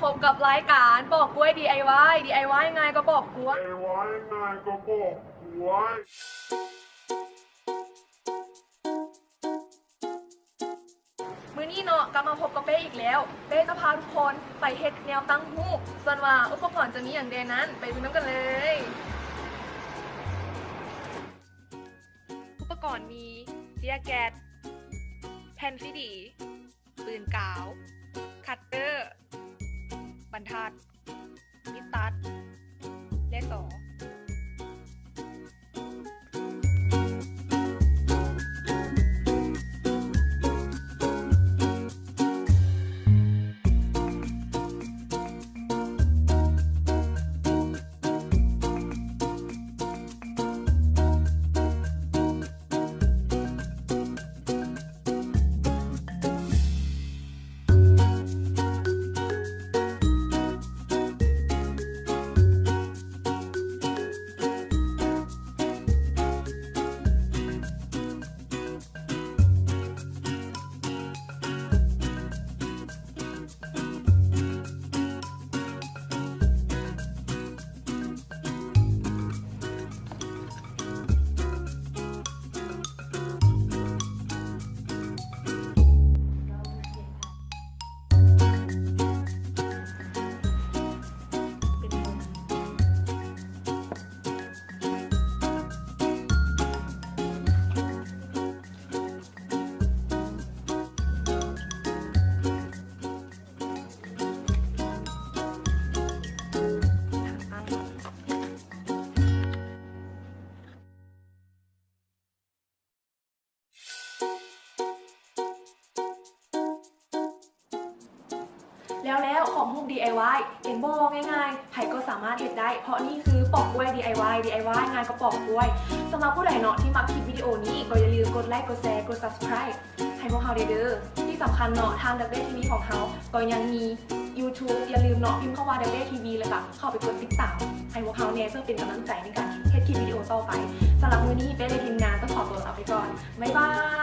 ພົບກັບລາຍການປອກກ້ວຍ ດີໄອວາຍ ດີໄອວາຍງ່າຍກວ່າປອກກ້ວຍ ດີໄອວາຍງ່າຍກວ່າປອກກ້ວຍ. ມື້ນີ້ເນາະ ກັບມາພົບກັບເປ້ອີກແລ້ວ. ເປ້ຈະພາທຸກຄົນໄປເຮັດແນວຕັ້ງຮູບ, ສ່ວນວ່າອຸປະກອນຈະມີຫຍັງແດ່ນັ້ນ ໄປເບິ່ງນຳກັນເລີຍ. ອຸປະກອນມີເຈ້ຍແກັດ, ແຜ່ນຊີດີ, ປືນກາວ, ຄັດເຕີ, ບັນທັດ, ມີດຕັດ ແລະ ສໍ. ແລ້ວໆ ຂອງຮູບ ດີໄອວາຍ ເຫັນບໍ່ ງ່າຍໆ ໃຜກໍສາມາດເຮັດໄດ້ ເພາະນີ້ຄືປອກກ້ວຍ ດີໄອວາຍ ດີໄອວາຍງ່າຍກວ່າປອກກ້ວຍ. ສຳລັບຜູ້ໃດເນາະທີ່ມັກຄລິບວິດີໂອນີ້ ກໍຢ່າລືມກົດໄລ ກົດແຊ ກົດ Subscribe ໃຫ້ພວກເຮົາແດ່ເດີ. ທີ່ສຳຄັນເນາະ ທາງ Duck Day ທີ ວີ ຂອງເຮົາກໍຍັງມີ YouTube ຢ່າລືມເນາະ ພິມຄຳວ່າ Duck Day ທີ ວີ ແລ້ວກໍເຂົ້າໄປກົດຕິດຕາມໃຫ້ພວກເຮົາແດ່ ເພື່ອເປັນກຳລັງໃຈໃນການເຮັດຄລິບວິດີໂອຕໍ່ໄປ. ສຳລັບມື້ນີ້ ເປ້ ແລະ ທີມງານຕ້ອງຂໍຕົວລາໄປກ່ອນ. ບາຍບາຍ.